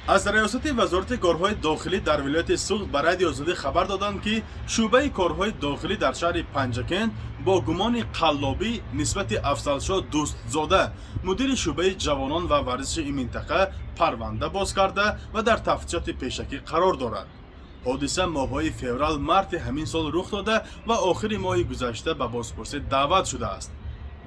Аз раёсати Вазорати корҳои дохилӣ дар вилояти Суғд ба Радиои Озодӣ хабар доданд, ки шӯъбаи корҳои дохилӣ дар шаҳри Панҷакент бо гумони қаллобӣ нисбати Афзалшоҳ Дӯстзода, мудири шӯъбаи ҷавонон ва варзиши ин минтақа, парванда боз карда ва дар тафтишоти пешакӣ қарор дорад. Ҳодиса моҳҳои феврал-марти ҳамин сол рух дода ва охири моҳи гузашта ба бозпурсӣ даъват шудааст.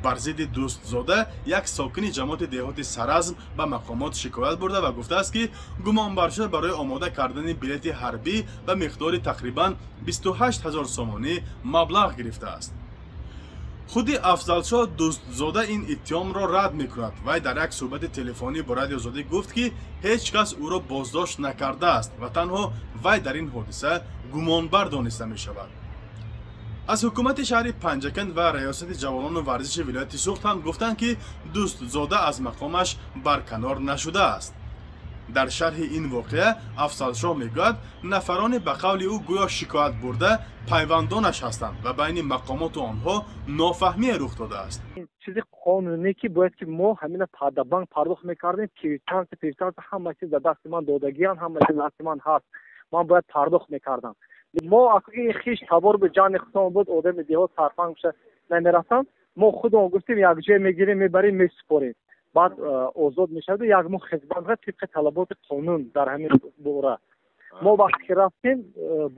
Бар зидди Дӯстзода як сокини ҷамоати деҳоти Саразм ба мақомот шикоят бурда ва гуфтааст, ки гумонбаршуда барои омода кардани билети ҳарбӣ ба миқдори тақрибан 28 ҳазор сомонӣ маблағ гирифтааст. Худи Афзалшоҳ Дӯстзода ин иттиҳомро рад мекунад. Вай дар як суҳбати телефонӣ бо Радиои Озодӣ гуфт, ки ҳеҷ кас ӯро боздошт накардааст ва танҳо вай дар ин ҳодиса гумонбар дониста мешавад. Аз ҳукумати шаҳри Панҷакент ва раёсати ҷавонону варзиши вилояти Суғд ҳам гуфтанд, ки Дӯстзода аз мақомаш барканор нашудааст. Дар шарҳи ин воқеа Афзалшоҳ мегӯяд, нафароне ба қавли ӯ гӯё шикоят бурда пайвандонаш ҳастанд ва байни мақомоту онҳо нофаҳмие рух додааст. Чизи қонунӣ ки бояд ки мо ҳамина да банк пардохт мекардем, квитансия, ҳама чиз дар дасти ман додагиан, ҳама чиз дасти ман ҳаст, ман бояд пардохт мекардам. Мо акги хиш табор буд, ҷани худамон буд, одами деҳот сарфанг шуда намерафтам. Мо худамон гуфтем, якҷоя мегирем, мебарем, месупорем, баъд озод мешавад, як моҳ хизмат тибқи талаботи қонун. Дар ҳамин бора мо вақте ки рафтем,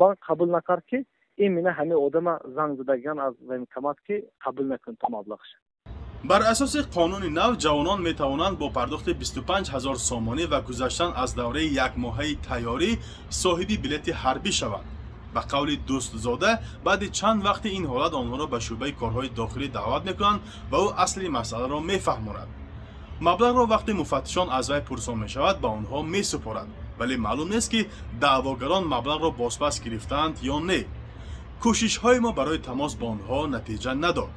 банк қабул накард, ки именно ҳамин одама занг задагиан аз военкомат, ки қабул накун то маблағша. Бар асоси қонуни нав ҷавонон метавонанд бо пардохти 25 ҳазор сомонӣ ва гузаштан аз давраи якмоҳаи тайёрӣ соҳиби билети ҳарбӣ шаванд. Ба қавли Дӯстзода, баъди чанд вақти ин ҳолат онҳоро ба шӯъбаи корҳои дохилӣ даъват мекунанд ва ӯ асли масъаларо мефаҳмонад. Маблағро вақте муфаттишон аз вай пурсон мешавад, ба онҳо месупорад, вале маълум нест, ки даъвогарон маблағро бозпас гирифтаанд ё не. Кӯшишҳои мо барои тамос бо онҳо натиҷа надод.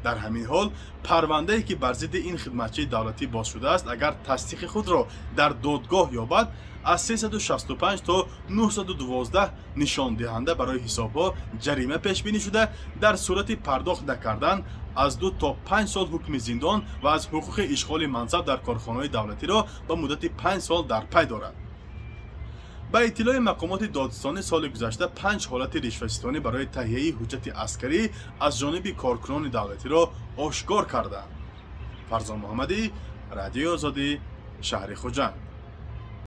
Дар ҳамин ҳол парвандае, ки бар зидди ин хидматчии давлатӣ боз шудааст, агар тасдиқи худро дар додгоҳ ёбад, аз 365 то 912 нишондиҳанда барои ҳисобҳо ҷарима пешбинӣ шуда, дар сурати пардохт накардан аз 2 то 5 сол ҳукми зиндон ва аз ҳуқуқи ишғоли мансаб дар корхонаҳои давлатиро ба муддати 5 сол дар пай дорад. Ба иттилои мақомоти додстонӣ, соли гузашта панҷ ҳолати ришваситонӣ барои таҳияи ҳуҷҷати аскарӣ аз ҷониби коркунони давлатиро ошкор карданд. Фарзон Муҳаммадӣ, Радиои Озодӣ, шаҳри Хуҷанд.